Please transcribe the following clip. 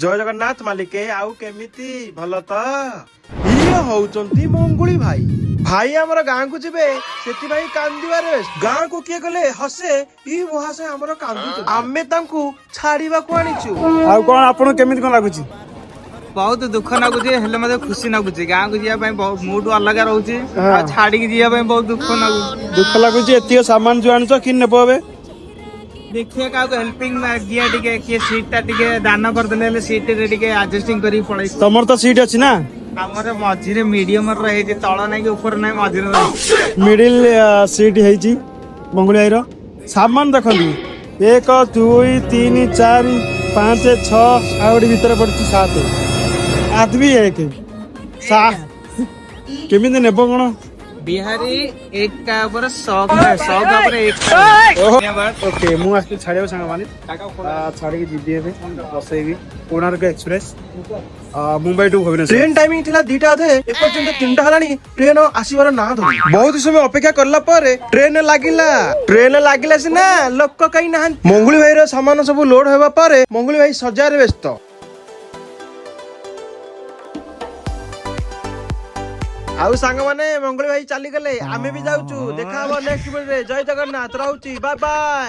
ଜୟ ଜଗନ୍ନାଥ ମାଲିକେ, ଆଉ କେମିତି ଭଲ ତ? ଇଏ ହଉଛନ୍ତି ମଙ୍ଗୁଳି ଭାଇ। ଭାଇ ଆମର ଗାଁକୁ ଯିବେ, ସେଥିପାଇଁ କାନ୍ଦିବାରେ ବ୍ୟସ୍ତ। ଗାଁକୁ କିଏ ଗଲେ ହସେ, ଇ ମହାଶୟ ଆମର କାନ୍ଦୁଛନ୍ତି। ଆମେ ତାଙ୍କୁ ଛାଡିବାକୁ ଆଣିଛୁ। ଆଉ କଣ, ଆପଣଙ୍କୁ କେମିତି କଣ ଲାଗୁଛି? ବହୁତ ଦୁଃଖ ଲାଗୁଛି, ହେଲେ ମତେ ଖୁସି ଲାଗୁଛି। ଗାଁକୁ ଯିବା ପାଇଁ ମୁଡ୍ ଅଲଗା ରହୁଛି। ଆଉ ଛାଡିକି ଯିବା ପାଇଁ ବହୁତ ଦୁଃଖ ଲାଗୁଛି। ଦୁଃଖ ଲାଗୁଛି। ଏତିକ ସାମାନ ଯୋଉ ଆଣିଛ, କି ନେବ ଏବେ? ଦେଖିବା, କାହାକୁ ହେଲ୍ପିଂ ମାଗିବା ଟିକେ, କିଏ ସିଟ୍ ଟା ଟିକେ ଦାନ କରିଦେଲେ ହେଲେ ସିଟ୍ ରେ ଟିକେ ଆଡଜଷ୍ଟିଂ କରିକି ପଳେଇ। ତମର ତ ସିଟ୍ ଅଛି ନା? ଆମର ମଝିରେ ମିଡିୟମ ର ହେଇଛି, ତଳ ନାହିଁ କି ଉପର ନାହିଁ, ମଝିରେ ରହିଛି। ମିଡିଲ ସିଟ୍ ହେଇଛି ମଙ୍ଗୁଳି ଭାଇର। ସାମାନ ଦେଖନ୍ତୁ, 1, 2, 3, 4, 5, 6, ଆଉ ଗୋଟେ ଭିତରେ ପଡିଛି 7, 8 ବି, 1, 7। କେମିତି ନେବ କଣ? ବିହାରୀ ଏକ କା ଉପରେ 100, 100 କା ଉପରେ ଏକ। ଧନ୍ୟବାଦ। ଓକେ, ମୁଁ ଆସିଲି ଛାଡ଼ିବାକୁ ସାଙ୍ଗମାନେ। ଛାଡ଼ିକି ଯିବି ଏବେ, ବସେଇବି Konark express, Mumbai to Bhubaneswar. Train timing ଥିଲା 2ଟା ଅଧେ, ଏପର୍ଯ୍ୟନ୍ତ 3ଟା ହେଲାଣି, ଟ୍ରେନ ଆସିବାର ନାଁ ଧରୁନି। ବହୁତ ସମୟ ଅପେକ୍ଷା କଲା ପରେ ଟ୍ରେନ ଲାଗିଲା। ଟ୍ରେନ ଲାଗିଲା ସିନା, ଲୋକ କାହିଁ ନାହାନ୍ତି। ମଙ୍ଗୁଳି ଭାଇର ସାମାନ ସବୁ ଲୋଡ ହେବା ପରେ ମଙ୍ଗୁଳି ଭାଇ ସଜାରେ ବ୍ୟସ୍ତ। ଆଉ ସାଙ୍ଗମାନେ, ମଙ୍ଗୁଳି ଭାଇ ଚାଲିଗଲେ, ଆମେ ବି ଯାଉଛୁ। ଦେଖା ହବ ନେକ୍ସଟ ଭିଡିଓରେ। ଜୟ ଜଗନ୍ନାଥ, ରହୁଛି, ବାଏ ବାଏ।